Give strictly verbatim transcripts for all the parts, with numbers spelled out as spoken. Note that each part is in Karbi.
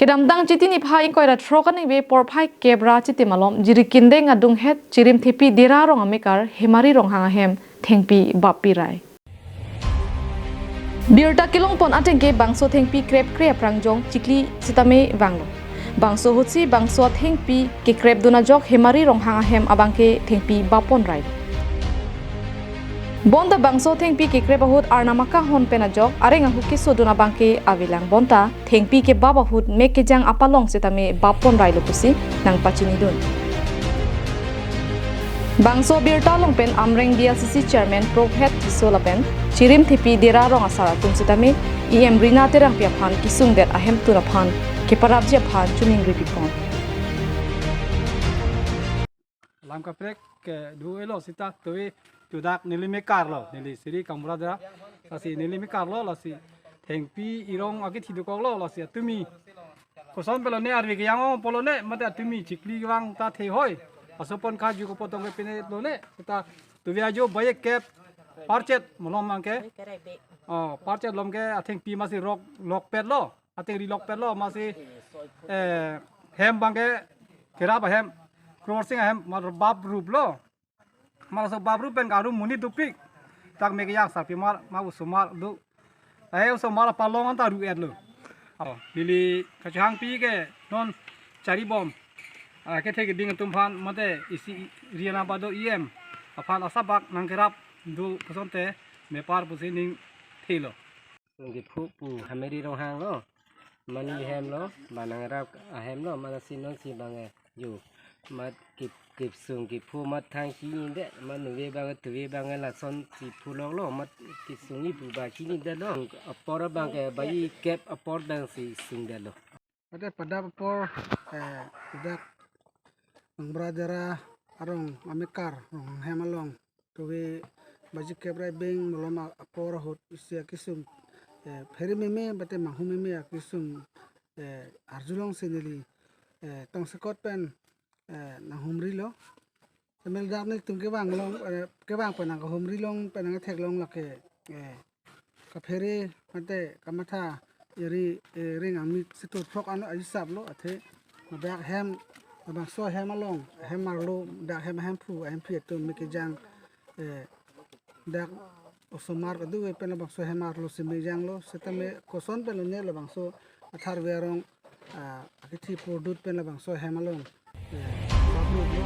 Kedamtang Chiti niphai ingkoi ra throk aningve porphai kep ra chitim alom Jirikindeng adunghet Chirimthepi Dera arong amekar Hemari Ronghang ahem thengpi bappi rai. Birta kelongpon atengke bangso thengpi krepkre aphrang jong chikli sitame vanglo. Bangso ahutsi bangso athengpi kekrepdun ajok Hemari Ronghang ahem abangke thengpi bappon rai. Bonta bangso thengpi kekrep ahut arnam akahon pen ajok areng ahu kesodun abangke avelang, bonta thengpi kebap ahut mek kejang apalong sitame bappon railo pusi nangpachinidun. Bangso birta along pen Amreng B L C C chairman Prophet Tisso lapen Chirimthepi Dera arong asar atum sitame E M Rina Terangpi aphan kesungdet ahemtun aphan keparapji aphan choningri pipon. Lam kaprek ke do elo sita tovi tudak neli mekarlo, neli Siri Kangbura Dera, lasi neli mekarlo, lasi thengpi irong akethi dokoklo, lasi atumi koson pelone, arve kejang ong pelone, mate atumi chikli vang ta thehoi. Asopon kaju kopotong ke pine lone, ta tovi ajo baye kep parchet malom abangke. Oh, parchet alom ke athengpi masi rok lokpetlo, athengri lokpetlo, masi, eh, hem abangke kerap ahem, Kror Sing ahem, mar bap rup lo. Mar so bap rup pen karu monit dopik. Dak mek kejang sarpimar, ma osomar do. Ai osomar apalong anta ru-etlo. Oh, neli kachehangpi ke non charibom. Ah, kethe keding atum aphan mate isi Rina Bado E M aphan asabak nangkerap do kosonte mepar pusi ning thelo. Kiphu pu Hemari Ronghang lo, mani hem lo, banang rap ahem lo, mana si non si bang e, yo, mat kip, kipsung kiphu mat thang kini de, mat nuve bang e, tuve bang e, lason si phulok lo, mat kipsung ipu ba kini de lo, apor abangke bayi kep apor bang si sungdetlo. Mate padap apor, eh, tudak Kangbura Dera arong amekar, Ronghang ahem along tovi baji kep rai beng malom apor ahut isi akesung, eh, phere meme mate manghu meme akesung, eh, arjulong si neli, eh, tongsekot pen, eh, nanghumrilo. Temel dak nelitum kevang long, eh, kevang pen nangkahumri long pen nangtheklong lake, eh, kaphere mate kamatha iri, eh, ring amik situr phrok ano ajisap lo athe dak hem, labangso hem along, hem arlo, dak hem ahemphu ahemphi atum mek kejang, eh, dak osomar kedo pen labangso hem arlo si mek kejang lo, sitame koson pen lone labangso atharve arong, ah, akethi purdut pen labangso hem along, eh, bap rup lo.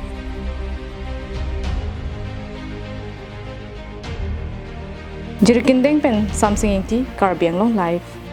Jirikindeng pen Samsing Ingti, Karbi Anglong Live.